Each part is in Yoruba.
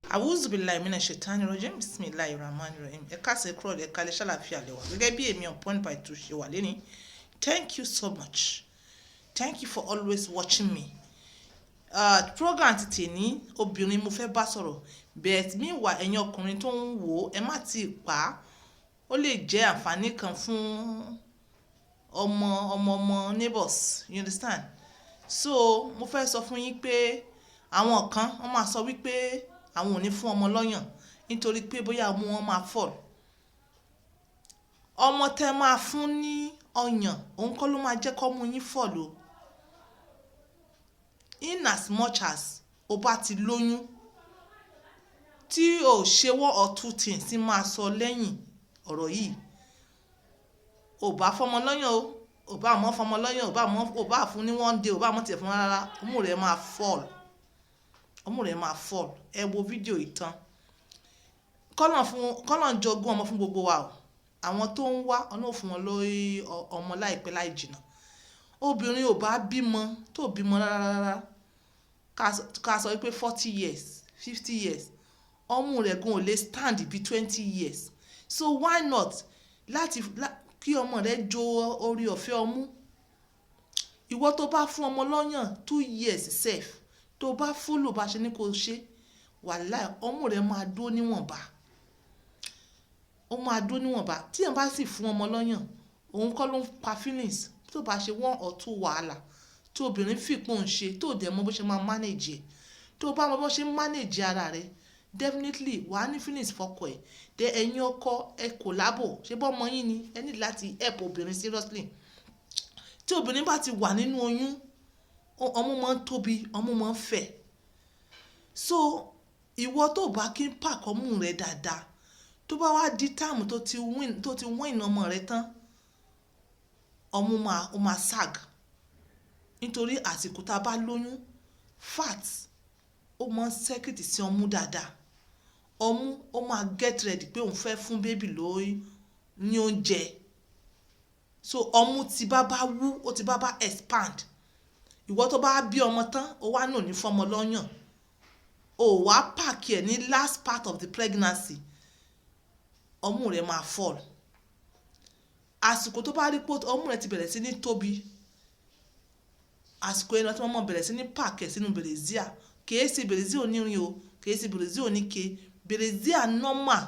Awuzubilayi mina shaitani rajim, bisimilahi rahman rahim. Ẹ káàsán, kúrò ẹ kálẹ̀, ṣàlàfíà lẹ́wà gẹ́gẹ́ bí èmi on point by two ṣe wà lẹ́ni. Thank you so much, thank you for always watching me. Program ti tèní, obìnrin mo fẹ́ bá sọ̀rọ̀, but meanwhile, ẹ̀yin ọkùnrin tó ń wò ó, ẹ má tí ì pa á. Ó lè jẹ́ àǹfààní kan fún ọmọ ọmọ ọmọ neighbors, you understand? So mo fẹ́ sọ fún yín pé àwọn kan, wọ́n máa sọ wípé àwọn ò ní fún ọmọ lọ́yàn nítorí pé bóyá ọmú wọn máa fall. Ọmọ tẹ́ máa fún ní ọyàn, òun kọ́ ló máa jẹ́ kọ́mú yín fall o. In as much as o bá ti lóyún tí o ṣe one or two things tí máa sọ lẹ́yìn ọ̀rọ̀ yìí, ò bá fọmọ lọ́yàn o, ò bá mọ́ fọmọ lọ́yàn, ò bá mọ́, ò bá fún ní one day, ò bá mọ́ tiẹ̀ fún rárá, ọmú rẹ̀ máa fall, ọmú rẹ̀ máa fall. Ẹ wo fídíò ìtàn. Kọ́lọ̀ fún kọ́lọ̀ ń jogún ọmọ fún gbogbo wa o. Àwọn tó ń wá ọ̀nà òfin wọn lórí ọmọ láìpẹ́ láì jìnnà. Obìnrin ò bá bímọ, tó bímọ rárá rárá, ká sọ wípé 40 years, 50 years, ọmú rẹ̀ gan ò lè stand bí 20 years. So why not láti kí ọmọ rẹ̀ jo orí ọ̀fẹ́ ọmú? Ìwọ tó bá fún ọmọ lọ́yàn 2 years sef, tó bá follow bá ṣe ní kó ṣe, wàláì, ọmú rẹ̀ máa dúró níwọ̀nba, ó máa dúró níwọ̀nba. Tí èèyàn bá sì fún ọmọ lọ́yàn, òun kọ́ ló ń pa feelings. Tó bá ṣe one or two wàhálà tí obìnrin fi pọ́n ṣe, tó dẹ̀ mọ bó ṣe máa manage ẹ̀, tó bá mọ bó ṣe manage ara rẹ̀, definitely wàá ní feelings fọkọ ẹ̀. Dẹ ẹ̀yin ọkọ, ẹ kò lábò ṣé bọ́ ọmọ yín ni, ẹ ní láti help obìnrin seriously. Tí obìnrin bá ti wà nínú oyún, ọmú máa ń tóbi, ọmú máa ń fẹ̀. So ìwọ tó bá kí ń pack ọmú rẹ dáadáa, tó bá wá di time tó ti wean ọmọ rẹ tán, ọmú máa ó máa sag, nítorí àsìkò tá a bá lóyún, fat ó máa ń secrete sí ọmú dáadáa. Ọmú ó máa get ready pé òun fẹ́ fún baby lóyún ní oúnjẹ. So ọmú tí bá wú, ó ti bá expand. Ìwọ tó bá bí ọmọ tán, ó wá náà ní fọmọ lọ́yàn, ó wá pack ẹ̀ ní last part of the pregnancy, ọmú rẹ̀ máa fall. Àsìkò tó bá rí pé ọmú rẹ̀ ti bẹ̀rẹ̀ sí ní tóbi, àsìkò yẹn tí wọ́n mọ̀ bẹ̀rẹ̀ sí ní pack ẹ̀ sínú brassiere. Kìí ṣe brassiere onírin o, kìí ṣe brassiere oníke, brassiere normal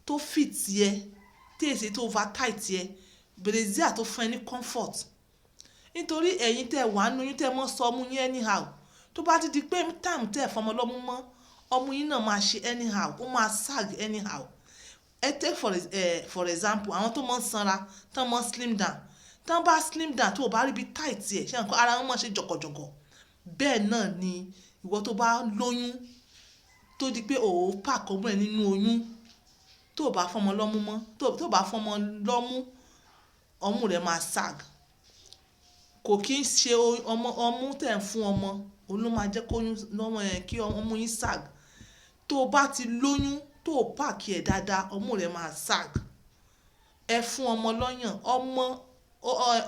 tó fit yẹ, tí èsì tó over tight yẹ, brassiere tó fún ẹ ní comfort. Nítorí ẹ̀yin tẹ́ wà nínú oyún, tẹ́ mọ́ sọ ọmú yín anyhow, tó bá ti di pé time tẹ́ fọmọ lọ́mú mọ́, ọmú yín náà máa ṣe anyhow, ó máa sag anyhow. Ẹ take for example, àwọn tó máa ń sanra, tán máa ń slim down, tán bá slim down, tó o bá rí bí tight ẹ̀ ṣe nǹkan, ara wọn máa ṣe jọ̀gọ̀jọ̀gọ̀. Bẹ́ẹ̀ náà ni ìwọ tó bá lóyún, tó di pé o ò pack ọmú ẹ nínú oyún, tó o bá fọmọ lọ́mú mọ́, tó o bá fọmọ lọ́mú, ọmú rẹ máa sag. Kò kí ń ṣe ọmọ ọmú tẹ̀ ń fún ọmọ òun ló máa jẹ́ kóyún lọ́mọ yẹn kí ọmú yín sag. Tó o bá ti lóyún, tó o pack ẹ̀ dáadáa, ọmú rẹ máa sag. Ẹ fún ọmọ lọ́yàn. Ọmọ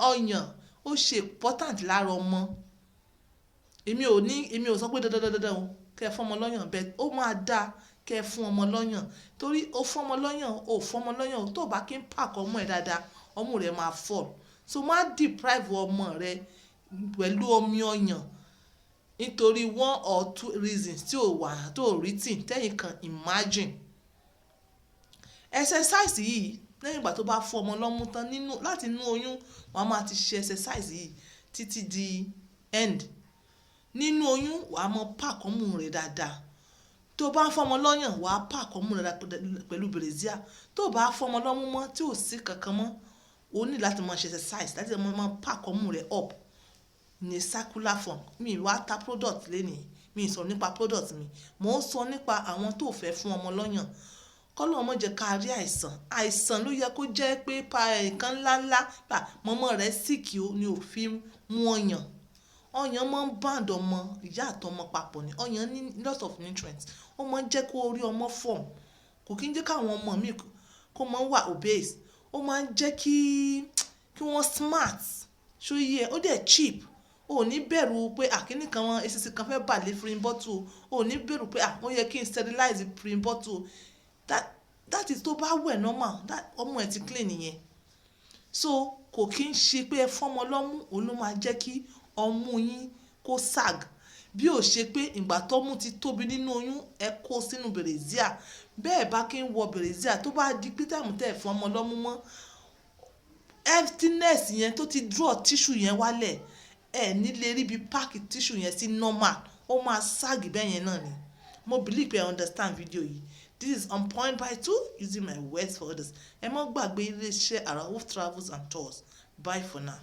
ọyàn ó ṣe important lára ọmọ. Èmi ò sọ pé dandan dandan o kẹ́ ẹ fún ọmọ lọ́yàn, bẹ́ẹ̀ ó máa dáa kẹ́ ẹ fún ọmọ lọ́yàn, torí o fún ọmọ lọ́yàn o, fún ọmọ lọ́yàn, tó o bá kí ń pack ọmú ẹ̀ dáadáa, ọmú rẹ máa fall. So má deprive ọmọ rẹ pẹ̀lú omi ọyàn nítorí one or two reasons tí ò wà tó written tẹ́yìn kan imagine. Exercise yìí, lẹ́yìn ìgbà tó bá fún ọmọ lọ́mú tán nínú láti inú oyún, wàá máa ti ṣe exercise yìí títí di end. Nínú oyún, wàá mọ pack ọmú rẹ dáadáa. Tó bá ń fọmọ lọ́yàn, wàá pack ọmú rẹ pẹ̀lú brassiere. Tó bá fọmọ lọ́mú mọ́, tí ò sí kankan mọ́, o ní láti máa ṣe exercise láti máa pack ọmú rẹ up ní circular form. Mi wá ta product lénìí, mi ì sọ nípa product mi, mò ń sọ nípa àwọn tó fẹ́ fún ọmọ lọ́yàn. Kọ́lọ́run má jẹ́ ká rí àìsàn. Àìsàn ló yẹ kó jẹ́ pé pa nǹkan ńlá ńlá gbà mọ́mọ́ rẹ̀ sick o ní ò fi mú ọyàn. Ọyàn máa ń bond ọmọ ìyá àtọmọ papọ̀ ni. Ọyàn ní lot of nutrients. Ó máa ń jẹ́ kó orí ọmọ form. Kò kí ń jẹ́ káwọn ọmọ mi kó máa wà obese. Ó máa ń jẹ́ kí wọ́n smart. Ṣó yẹ? Ó dẹ̀ cheap. O ò ní bẹ̀rù pé àkíní kan wọn eṣinṣin kan fẹ́ bà lé feeding bottle o. Ò ní bẹ̀rù pé ó yẹ kí n sterilize feeding bottle. That is tó bá wẹ̀ normal, that ọmú ẹ ti clean nìyẹn. So kò kí ń ṣe pé ẹ fọ́mọ lọ́mú òun ló máa jẹ́ kí ọmú yín kó sag, bí ó ṣe pé ìgbà tọ́mú ti tóbi nínú oyún, ẹ kó sínú brassiere. Bẹ́ẹ̀ bá kí ń wọ brassiere, tó bá di pé time tẹ́ ẹ fún ọmọ lọ́mú mọ́, emptiness yẹn tó ti draw tissue yẹn wálẹ̀, ẹ ní lè rí bí pack tissue yẹn sí normal, ó máa sag bẹ́ẹ̀ yẹn náà ni. Mo believe pé I understand video yìí. This is On Point by Two, using my words for others. Ẹ má gbàgbé iléeṣẹ́ Arauf Travels and Tours. Bye for now.